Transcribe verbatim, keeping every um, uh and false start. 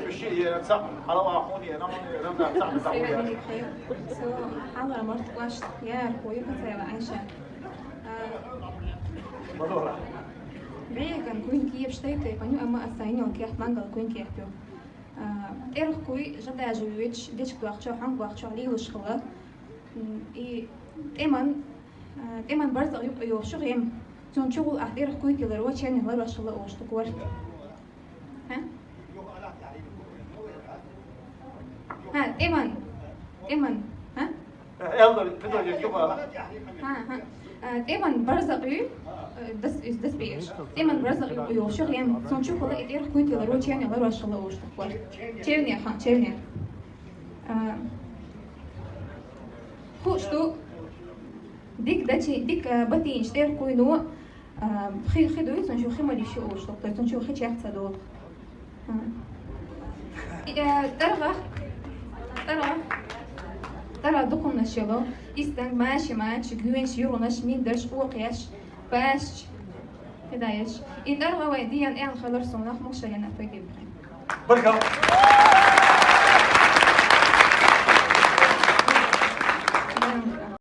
Пиши, я цаӀ, хьалавахуни, я намуни, я намуни, цаӀ, цаӀ, я. Со хьалара март кӀоштан яр, хӀу, Юкацаева Айша. А, Мадора. Беган куинки еб штайта, паню, амма аса иньол кехт мангал куинки ехту. А, тӀерх куй, жадажи вич, дечк дуахчо, хьон дуахчо, лилуш хала. М, и тӀеман, а, тӀеман барзакъ юкъе йолчух ем. Цун чугул а тӀерх куй тилар ва ченни лар вашала ошту квар. Ха? Ха, тӀеман. ТӀеман. Ха? Элдор, пидор, я кюба. Ха, ха. А, тӀеман барзакъ ю, э, дас, из дас беш. ТӀеман барзакъ ю, йолчух ем. Цун чугул а и тӀерх куй тилар ва ченни лар вашала ошту квар. Чевне, ха, чевне. А, ху, што дик дачи, дик, а, батинч тӀерх куйну, а, хи, хи дуй, цун чу хи мали ши ош, доктор, цун чу хи чехца дол. А. И, а, таргах, таргах, таргах дукун нашело. Истанг маши мач, гюенч юрунаш, миндаш, уокъяш, паш, хидаеш. И таргах вай диан эн халар сонах мукшалена пойдем. Баркал.